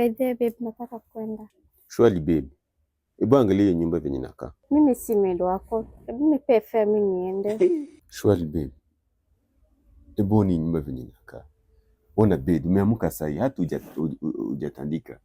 By the way, babe, nataka kwenda. Surely babe. Hebu angalia hiyo nyumba venye nakaa. Mimi si maid wako. Hebu nipe fare mimi niende. Surely babe. Hebu ona hii nyumba venye nakaa. Ona bed, umeamka sahi hata hujatandika.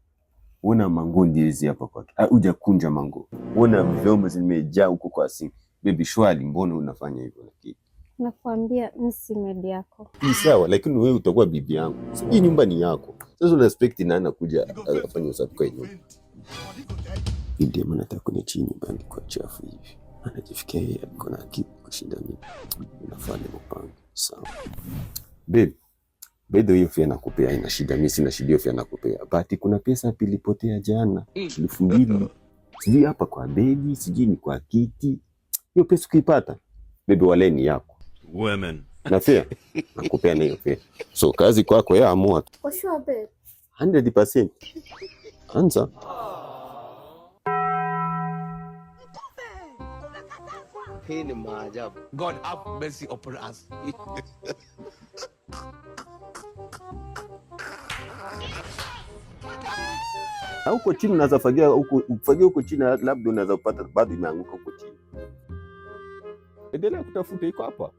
Ona manguo ndio hizi hapa kwake. Ah, hujakunja manguo. Ona vyombo zimejaa huko kwa sink. Baby, surely mbona unafanya hivyo lakini? Nakwambia mimi si maid yako. Ni sawa, lakini wewe utakuwa bibi yangu. Hii nyumba ni yako. Sasa una expect nani akuja afanye usafi kwa hii nyumba? Ndio maana nataka kuniachia nyumbani kwa chafu hivi. Anajifikia yeye ako na akili kushinda mimi. Inafaa ni mpango. Sawa. Babe, by the way, hiyo fare nakupea haina shida. Mimi sina shida, hiyo fare nakupea. But kuna pesa ilipotea jana. 2000. Sijui hapa kwa bedi, sijui ni kwa kiti. Hiyo pesa ukiipata, baby, wale ni yako. Women. Na fare nakupea na hiyo fare. So kazi kwako, ya amua. For sure, babe. 100%. Anza. Hii ni maajabu. God have mercy upon us. Na huko chini unaweza fagia huko, ufagia huko chini labda unaweza kupata bado imeanguka huko chini. Endelea kutafuta, iko hapa.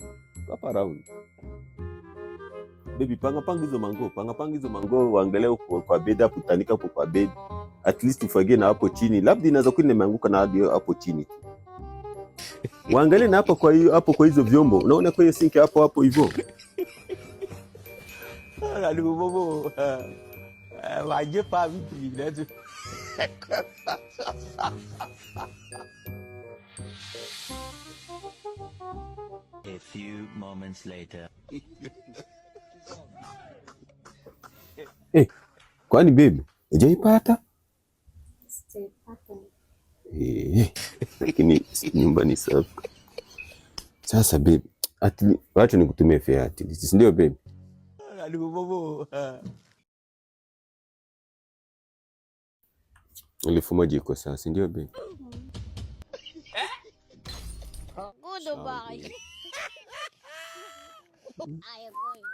Iko hapa round. Baby, panga panga hizo manguo, panga panga hizo manguo, uangalie huko kwa bed hapo, tandika hapo kwa bed. At least ufagie na hapo chini. Labda inaweza kuwa imeanguka na hadi hapo chini tu. Waangalie na hapo kwa hiyo hapo kwa hizo vyombo. Unaona kwa hiyo sink hapo hapo hivyo. Bobo, waje pa vitu. A few moments later. Eh, kwani baby, hujaipata? Sijaipata. Eh, lakini nyumba ni safi. Sasa baby, wacha nikutumie fare at least, si ndio baby? Bobo. 1000 iko sawa, si ndio baby? Goodbye. I am going.